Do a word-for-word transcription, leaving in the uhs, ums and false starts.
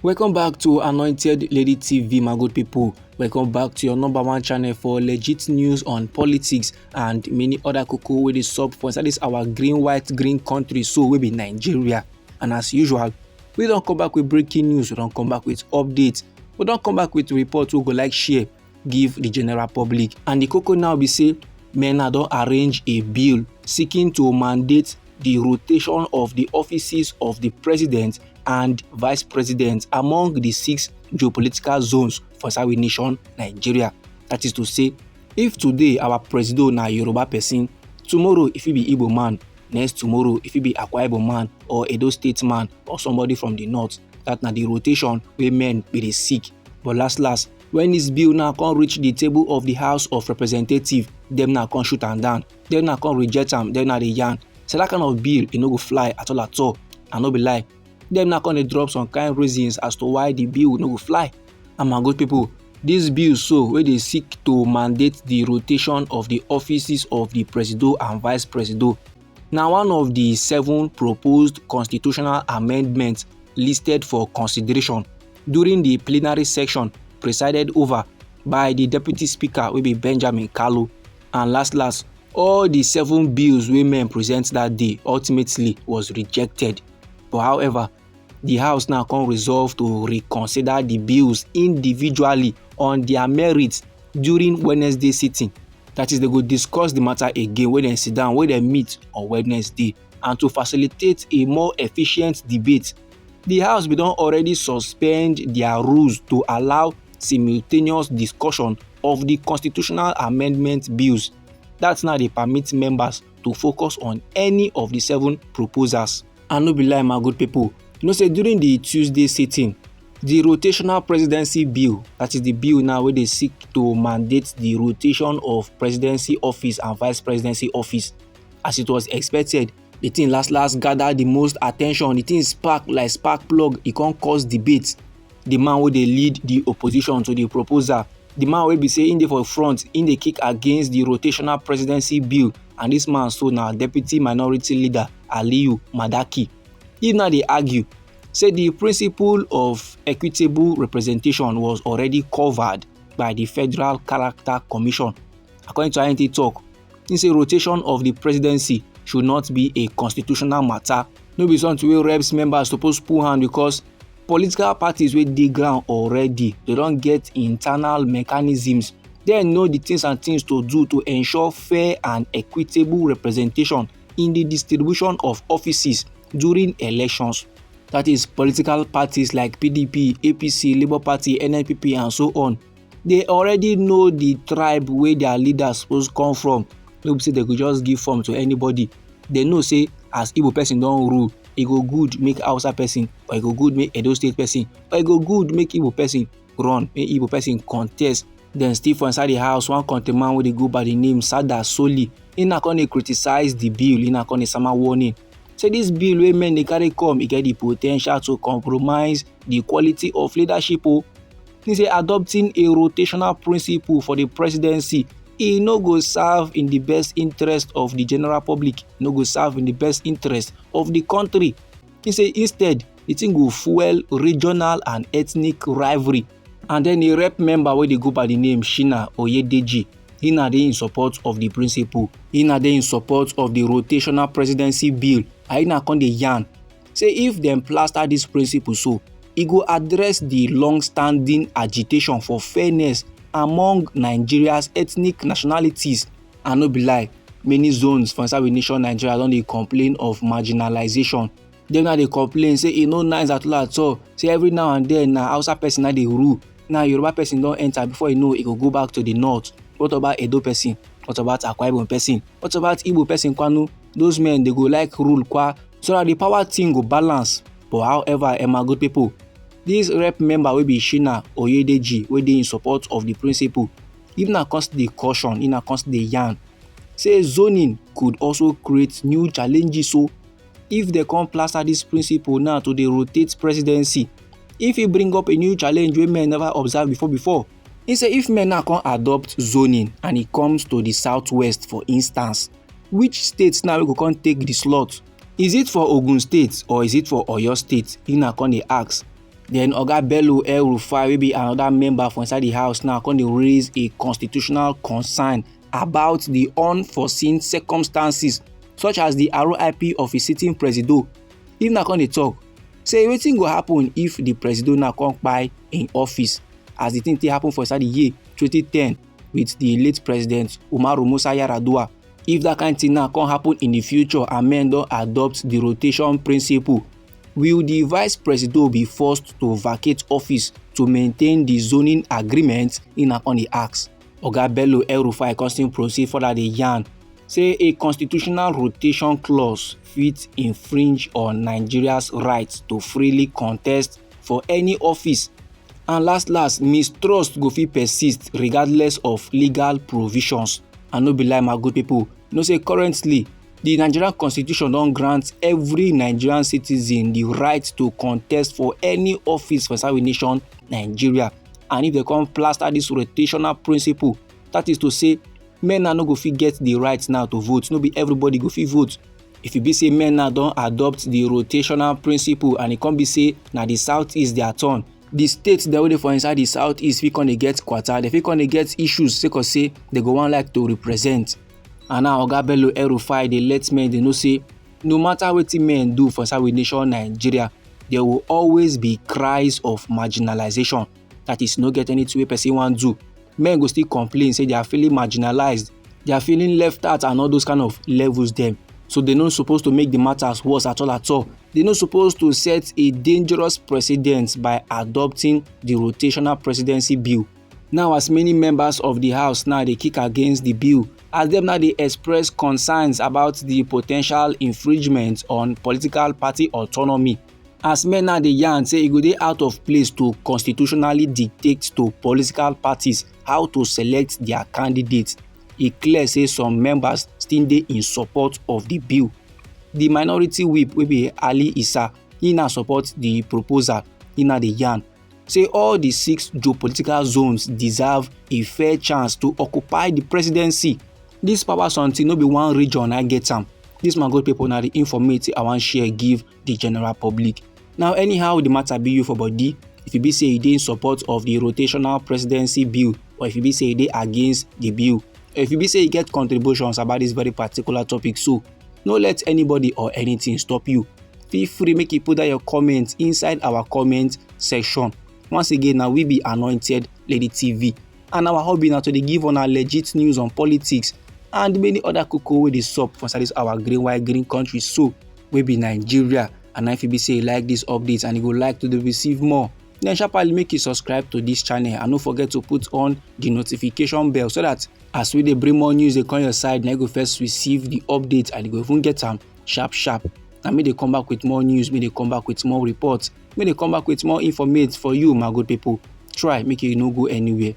Welcome back to Anointed Lady T V, my good people. Welcome back to your number one channel for legit news on politics and many other koko wey dey sup for inside this our green, white, green country so wey be Nigeria. And as usual, we don come back with breaking news, we don come back with updates, we don come back with report wey go like share give the general public. And the koko now be say, MENA don arrange a bill seeking to mandate the rotation of the offices of the president and vice president among the six geopolitical zones for Sawi nation, Nigeria. That is to say, if today our presido na Yoruba person, tomorrow if he be Igbo man, next tomorrow if he be Akwa Ibom man or Edo State man or somebody from the north. That na the rotation wey men be dey seek. But last last, when this bill now come reach the table of the House of Representatives, dem now come shoot am down. Dem now come reject am. Dem now dey yarn say that kind of bill, e no go fly at all at all. I no be lie. Dem now come dey drop some kind reasons as to why the bill no go fly. And my good people, this bill so wey dey seek to mandate the rotation of the offices of the presido and vice presido na one of the seven proposed constitutional amendments listed for consideration during the plenary session presided over by the deputy speaker wey be Benjamin Kalu. And last last, all the seven bills wey men present that day ultimately was rejected. But however, the House now come resolve to reconsider the bills individually on their merits during Wednesday sitting. That is, they go discuss the matter again when they sit down, when they meet on Wednesday. And to facilitate a more efficient debate, the House bin don already suspend their rules to allow simultaneous discussion of the constitutional amendment bills. That's now dey permit members to focus on any of the seven proposals. I no be lie, my good people. You know say during the Tuesday sitting, the rotational presidency bill, that is the bill now wey dey seek to mandate the rotation of presidency office and vice presidency office, as it was expected, the thing last last gather the most attention. The thing spark like spark plug, e come cause debate. The man wey dey lead the opposition to the proposal, the man wey be say im dey for front, im dey kick against the rotational presidency bill, and this man so na deputy minority leader Aliyu Madaki. Im now dey argue say the principle of equitable representation was already covered by the Federal Character Commission. According to how im take talk, im say rotation of the presidency should not be a constitutional matter. No be something wey reps members suppose pull hand, because political parties wey dey ground already, they don get internal mechanisms. Dem know the things and things to do to ensure fair and equitable representation in the distribution of offices during elections. That is, political parties like P D P, A P C, Labour Party, N N P P, and so on. They already know the tribe wey their leaders suppose come from. No be say they go just give form to anybody. They know say as Igbo person don rule, e go good make Hausa person, or e go good make Edo State person, or e go good make Igbo person run, make Igbo person contest. Then still for inside the House, one countryman wey dey go by the name Sada Soli, he na come dey criticize the bill, he na come dey sama warning. Say this bill wey men dey carry come, e get the potential to compromise the quality of leadership o. He say adopting a rotational principle for the presidency, e no go serve in the best interest of the general public, e no go serve in the best interest of the country. He say instead, the thing go fuel regional and ethnic rivalry. And then a rep member wey dey go by the name Shina Oyedeji, he na dey in support of the principle. He na dey in support of the rotational presidency bill. And he na come dey yarn say if dem plaster this principle so, e go address the long-standing agitation for fairness among Nigeria's ethnic nationalities. I no be lie, many zones for inside we nation Nigeria don dey complain of marginalization. Dem now dey complain say e no nice at all at all. Say every now and then na Hausa person na dey rule. Now Yoruba person don enter, before you know, e go go back to the north. What about Edo person? What about Akwa Ibom person? What about Igbo person kwanu? Those men, they go like rule kwa, so that the power thing go balance. But however, eh, my good people, this rep member wey be Shina Oyedeji, wey dey in support of the principle, if na come still dey caution, if na come still dey yarn, say zoning could also create new challenges. So if they come plaster this principle now to dey rotate presidency, if e bring up a new challenge wey men never observe before before. He say if men now come adopt zoning and e comes to the southwest, for instance, which state now wey go come take the slot? Is it for Ogun State or is it for Oyo State? He now come dey ask. Then Oga Bello El Rufai, wey be another member for inside the house now, come dey raise a constitutional concern about the unforeseen circumstances, such as the R I P of a sitting presido. Him now come dey talk say wetin go happen if the presido now come kpai in office, as the thing take happen for inside the year twenty ten with the late President Umaru Musa Yar'Adua. If that kind thing now come happen in the future and men don adopt the rotation principle, will the vice presido be forced to vacate office to maintain the zoning agreement? He now come dey ask. Oga Bello El Rufai come still proceed further dey yarn say a constitutional rotation clause fit infringe on Nigeria's right to freely contest for any office. And last last, mistrust go fit persist regardless of legal provisions. And no be lie, my good people, you know say currently, the Nigerian constitution don grant every Nigerian citizen the right to contest for any office for inside we nation, Nigeria. And if they come plaster this rotational principle, that is to say, men now no go fit get the right now to vote. No be everybody go fit vote. If e be say men now don adopt the rotational principle and e come be say na the southeast their turn, the state dem wey dey for inside the southeast fit come dey get kwata, dem fit come dey get issues sake of say dem go wan like to represent. And now Oga Bello El Rufai dey let men dey know say no matter wetin men do for inside we nation Nigeria, there will always be cries of marginalization. That is, no get anything wey person wan do, men go still complain say they are feeling marginalized, they are feeling left out and all those kind of levels dem. So they no suppose to make the matters worse at all at all. They no suppose to set a dangerous precedent by adopting the rotational presidency bill. Now, as many members of the house now dey kick against the bill, as dem now dey express concerns about the potential infringement on political party autonomy. As men now dey yarn say e go dey out of place to constitutionally dictate to political parties how to select their candidates, e clear say some members still dey in support of the bill. The minority whip wey be Ali Isa, he now support the proposal. He now dey yarn say all the six geopolitical zones deserve a fair chance to occupy the presidency. This power something no be one region I get am. This, my good people, na the informate I wan share give the general public. Now, anyhow the matter be you for body, if you be say you dey in support of the rotational presidency bill, or if you be say you dey against the bill, or if you be say you get contributions about this very particular topic, so no let anybody or anything stop you. Feel free make you put down your comment inside our comment section. Once again, now we be Anointed Lady T V, and our hobby now to dey give on our legit news on politics and many other cocoa wey dey sup for inside this our green white green country, so we be Nigeria. And if you be say you like this update and you go like to dey receive more, then sharply make you subscribe to this channel and no forget to put on the notification bell, so that as we dey bring more news dey come your side, na you go first receive the update and you go even get am sharp sharp. Na me dey come back with more news, me dey come back with more reports, me dey come back with more informate for you, my good people. Try make you no go anywhere.